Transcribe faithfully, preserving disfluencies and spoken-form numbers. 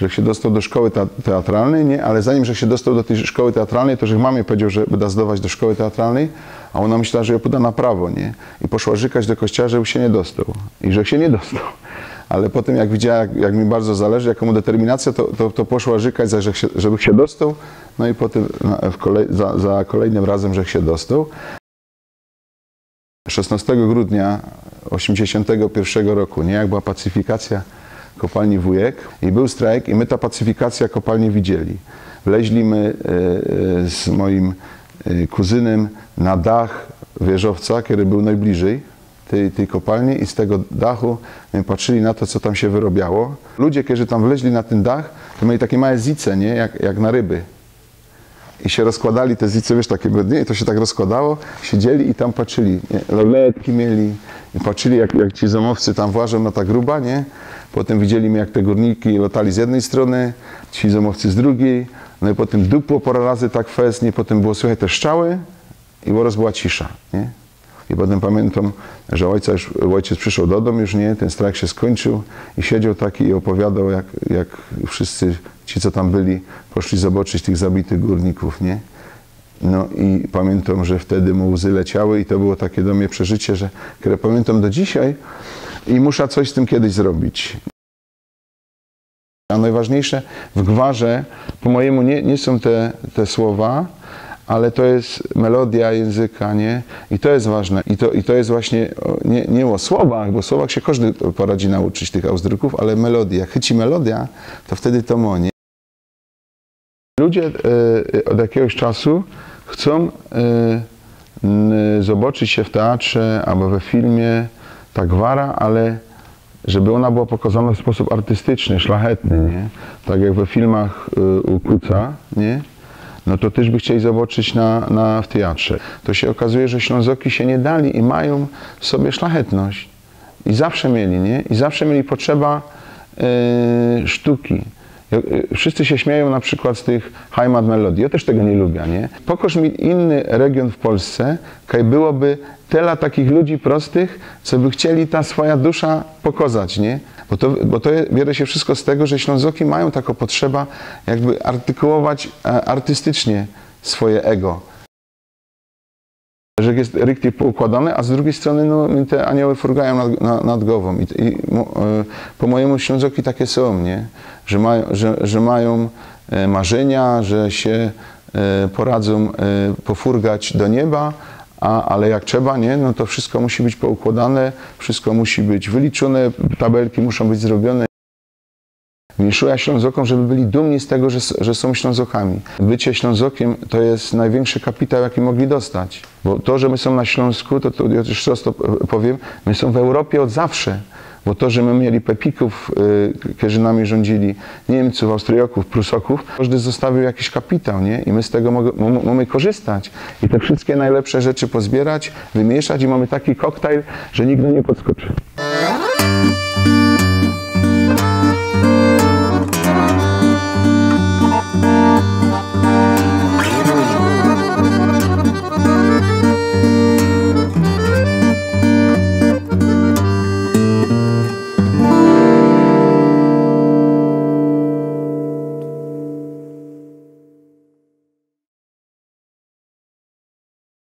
Żech sie dostoł do szkoły te-, teatralnyj, niy? Ale zanim żech sie dostoł do tyj szkoły teatralnyj, to żech mamie powiedzioł, że byda zdować do szkoły teatralnyj, a ôna myśla, że jŏ pōda na prawo, niy? I poszła rzykać do kościoła, żech sie niy dostoł. I żech sie niy dostoł. Ale potym, jak widziała, jak, jak mi bardzo zależy, jakŏ mōm determinacyjõ, to, to, to poszła rzykać, za-, żech sie, żebych sie dostoł. No i potym na, w kolej-, za, za kolejnym razym, żech sie dostoł. Szesnŏstego grudnia ôziymdziesiōntego piyrszego roku, niy? Jak była pacyfikacyjŏ kopalni Wujek i bōł strajk i my ta pacyfikacyjŏ kopalni widzieli. Wleźli my, e, e, z mojim, e, kuzynym na dach wieżowca, kery bōł nojbliżyj tyj, tyj kopalni i z tego dachu my patrzyli na to, co tam sie wyrobiało. Ludzie, kerzy tam wleźli na tyn dach, to mieli take małe zice, niy? Jak, jak na ryby. I sie rozkładali te zice, wiysz, take, niy? I to sie tak rozkładało, siedzieli i tam patrzyli, niy? Lornetki mieli i patrzyli, jak, jak ci zōmowcy tam włażōm na ta gruba, niy? Potym widzieli my, jak te gōrniki lotali z jednyj strōny, ci zōmowcy z drugij. No i potym dupło pora razy tak fest, niy? Potym było słychać te strzały i ôrŏz była cisza, niy? I potym pamiyntam, że ôjca już, ôjciec przyszoł do dōm już, niy? Tyn strajk sie skōńczył i siedzioł taki i ôpowiadał, jak, jak wszyscy ci, co tam byli, poszli zobaczyć tych zabitych gōrnikōw, niy? No i pamiyntam, że wtedy mu łzy leciały i to było take do mie przeżycie, że, kere pamiyntam do dzisiej i musza coś z tym kedyś zrobić. A nojważniyjsze w gwarze, po mojymu, niy, niy sōm te, te słowa, ale to je melodyjŏ jynzyka, niy? I to je ważne. I to, i to je właśnie, ô, niy, niy ô słowach, bo ô słowach sie kożdy poradzi nauczyć tych Ausdrukōw, ale melodyjŏ. Jak chyci melodyjŏ, to wtedy to mŏ, niy? Ludzie, e, ôd jakigoś czasu chcōm, e, n-, zobaczyć sie w teatrze abo we filmie ta gwara, ale żeby ôna była pokŏzana w sposōb artystyczny, szlachetny, niy? Tak jak we filmach, y, u Kuca, niy? No to tyż by chcieli zobaczyć na, na, w teatrze. To sie ôkazuje, że Ślōnzoki sie niy dali i majōm w sobie szlachetność. I zawsze mieli, niy? I zawsze mieli potrzeba, y, sztuki. Y, y, wszyscy sie śmiejōm na przikłŏd z tych Heimatmelodii. Jŏ tyż tego niy lubiã, niy? Pokŏż mi inny regiōn w Polsce, kaj byłoby tela takich ludzi prostych, co by chcieli ta swoja dusza pokŏzać, niy? Bo to, bo to je, bierze sie wszysko z tego, że Ślōnzoki majōm takŏ potrzeba, jakby artykułować, e, artystycznie swoje ego. Że je richtig poukłŏdane, a z drugij strōny, no, mi te anioły furgajōm nad, na-, nad głowōm. I, i mo-, e, po mojymu Ślōnzoki take sōm, niy? Że maj-, że, że majōm, e, marzynia, że sie, e, poradzōm, e, pofurgać do nieba, a, ale jak trzeba, niy? No to wszysko musi być poukłŏdane, wszysko musi być wyliczōne, tabelki muszōm być zrobiōne. Winszuja Ślōnzokōm, żeby byli dumni z tego, że s-, że sōm Ślōnzokami. Bycie Ślōnzokiym to je nojwiynkszy kapitał, jaki mogli dostać. Bo to, że my sōm na Ślōnsku, to, to jŏ już prosto p-, powiym, my sōm w Europie ôd zawsze. Bo to, że my mieli Pepikōw, y, kerzy nami rządzili, Niymcōw, Austriyjokōw, Prusokōw, kożdy zostawiōł jakiś kapitał, niy? I my z tego mōg-, mōm-, mōmy korzystać. I te wszyjske nojlepsze rzeczy pozbiyrać, wymiyszać i mōmy taki koktajl, że nikt niy podskoczy.